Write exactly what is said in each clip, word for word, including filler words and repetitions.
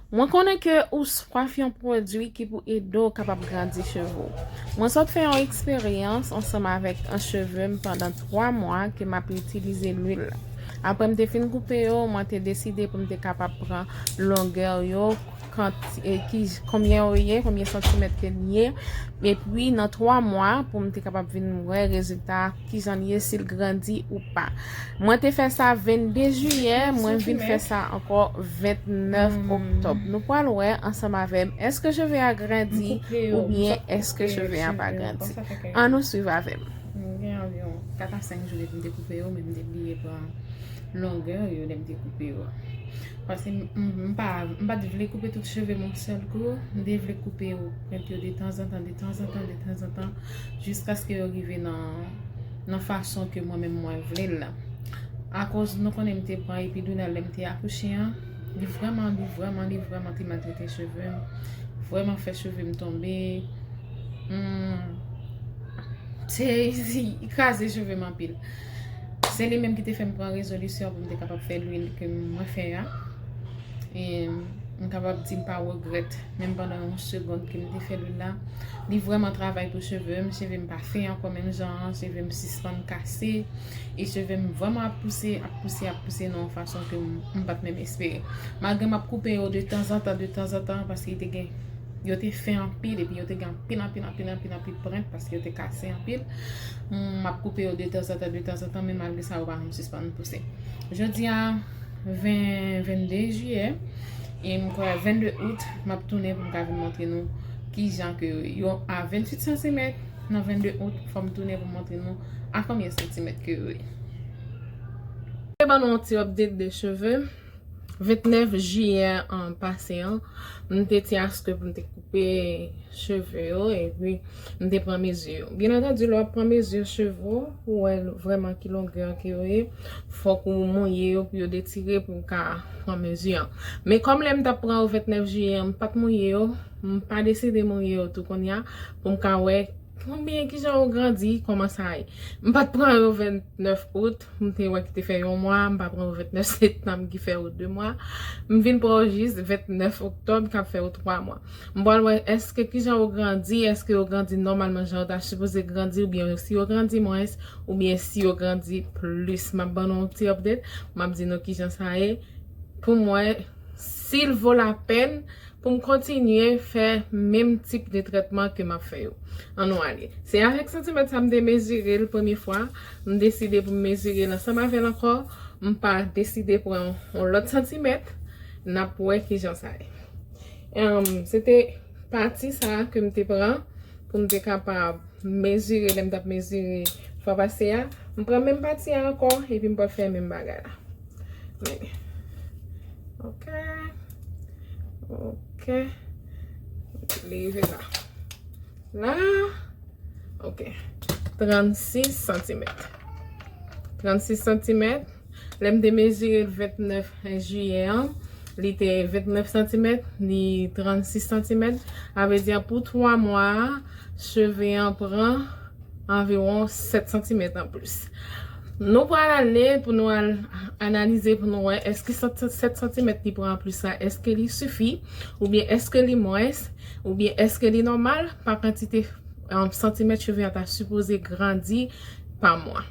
Mwen konnen ke ou swaf yon pwodui ki pou ede w kapab grandi cheve w. Mwen sot fè yon eksperyans ansanm avèk an cheve m pandan twa mwa ke m ap itilize lwil la. Apre m te fin koupe yo, mwen te deside pou m te kapab pran longè yo, kant, e ki, konbyen yo ye, konbyen santimèt ke l ye. Epi nan twa mwa, pou m te kapab vin wè rezilta, kijan l ye, si l grandi ou pa. Mwen te fè sa vennde jiyè, mwen vin fè sa ankò vennèf oktòb. Nou pral wè ansanm avè m, èske cheve a grandi oubyen èske cheve a pa grandi. Ann nou swiv avè m. M gen anviwon kat a senk jou depi m te koupe yo, men m te bliye pran longè yo lè m te koupe yo a. Paske m, m, m pa, m pa t vle koupe tout cheve m yon sèl kou. M te vle koupe yo, pwent yo de tanzantan, de tanzantan, de tanzantan, jiskaske yo rive nan, nan fason ke mwen menm mwen vle l la. Akoz nou konnen m te pran epidural lè m te akouche an, li vrèman, li vrèman, li vrèman te maltrete cheve m. Vrèman fè cheve m tonbe. Hmm. Se, se, li kraze cheve m anpil. Se li menm ki te fè m pran rezolisyon pou m te kapab fè lwil ke mwen fè a. E m kapab di m pa regrèt, menm pandan yon segonn ke m te fè lwil la. Li vrèman travay pou cheve m, cheve m pa fen ankò menm jan an, cheve m sispann kase, e cheve m vrèman ap pouse, ap pouse, ap pouse nan yon fason ke m, m pa t menm espere. Malgre m ap koupe yo de tanzantan, de tanzantan, paske te gen, yo te fen anpil, epi yo te gen anpil, anpil, anpil, anpil, anpil prent, paske yo te kase anpil. M ap koupe yo de tanzantan, de tanzantan, men malgre sa, yo pa janm sispann pouse. Jodi a, ven, vennde jiyè, e m kwè vennde out, m ap tounen pou m ka vin montre nou kijan ke yo a venntuit santimèt, nan vennde out, fò m tounen pou m montre nou a konbyen santimèt ke yo ye. Te ban nou yon ti update de cheve. Vennèf jiyè an pase an, m te di aske pou m te koupe cheve yo, epi m te pran mezi yo. Byen antandi, lè w ap pran mezi cheve w, pou w wè vrèman ki longè ke yo ye, fòk ou mouye yo pou yo detire pou w ka pran mezi an. Men kòm lè m t ap pran yo vennèf jiyè an, m pa t mouye yo, m pa deside mouye yo tou kounye a, pou m ka wè konbyen, kijan yo grandi, kòman sa ye. M pa t pran yo vennèf out, m te wè ki te fè yon mwa, m pa pran yo vennèf septanm ki fè yo de mwa. M vin pran yo jis vennèf oktòb, k ap fè yo twa mwa. M pral wè èske kijan yo grandi, èske yo grandi nòmalman jan yo ta sipoze grandi, oubyen si yo grandi mwens, oubyen si yo grandi plis. M ap ban nou yon ti update, m ap di nou kijan sa ye. Pou m wè si l vo lapèn pou m kontinye fè menm tip de trètman ke m ap fè yo. Ann nou ale. Se avèk santimèt sa m te mezire l premye fwa. M deside pou m mezire l ansanm avè l ankò. M pa deside pran yon lòt santimèt. N ap wè kijan sa ye. Em, se te pati sa a ke m te pran pou m te kapab mezire, lè m t ap mezire fwa pase a. M pran menm pati a ankò, epi m pral fè menm bagay la. Men, ok. Ok. Li rive la. La. Ok. Trannsis santimèt. Trannsis santimèt. Lè m te mezire l vennèf jiyè an, li te vennèf santimèt, li trannsis santimèt. Sa vle di pou twa mwa a, cheve an pran anviwon sèt santimèt anplis. Nou pral ale pou nou al analize pou nou wè èske sèt santimèt li pran anplis la, èske li sifi, oubyen èske li mwens, oubyen èske li nòmal pa kantite, um, santimèt cheve an ta sipoze grandi pa mwa.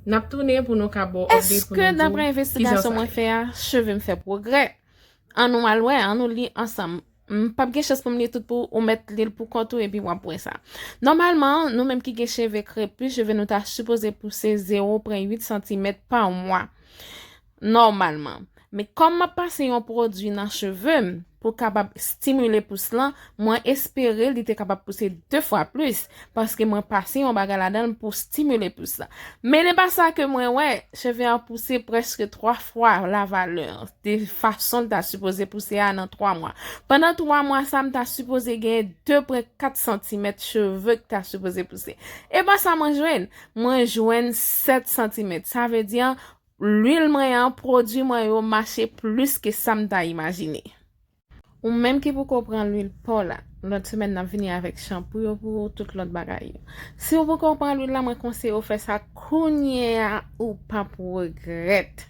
N ap tounen pou nou ka ba w update pou nou di w kijan sa ye. Èske daprè envestigasyon mwen fè a, cheve m fè pwogrè? Ann nou al wè, ann nou li ansanm. M p ap gen chans pou m li tout pou ou mèt li l pou kont ou epi w ap wè sa. Nòmalman, nou menm ki gen cheve krepi, cheve nou ta sipoze pouse zewo pwen uit santimèt pa mwa. Nòmalman. Men kòm m ap pase yon pwodui nan cheve m pou kapab stimile pous lan, mwen espere li te kapab pouse de fwa plis, paske mwen pase yon bagay ladan l pou stimile pous lan. Men se pa sa ke mwen wè, cheve an pouse prèske twa fwa lavalè de fason l ta sipoze pouse a nan twa mwa. Pandan twa mwa sa, m ta sipoze gen de pwen kat santimèt cheve ki ta sipoze pouse. E pa sa mwen jwenn, mwen jwenn sèt santimèt. Sa vle di, lwil mwen an, pwodui mwen yo mache plis ke sa m ta imajine. Ou menm ki poko pran lwil pa w la, lòt semèn n ap vini avèk chanpou yo pou ou, tout lòt bagay yo. Si w poko pran lwil la, mwen konseye w fè sa kounye a, ou p ap regrèt.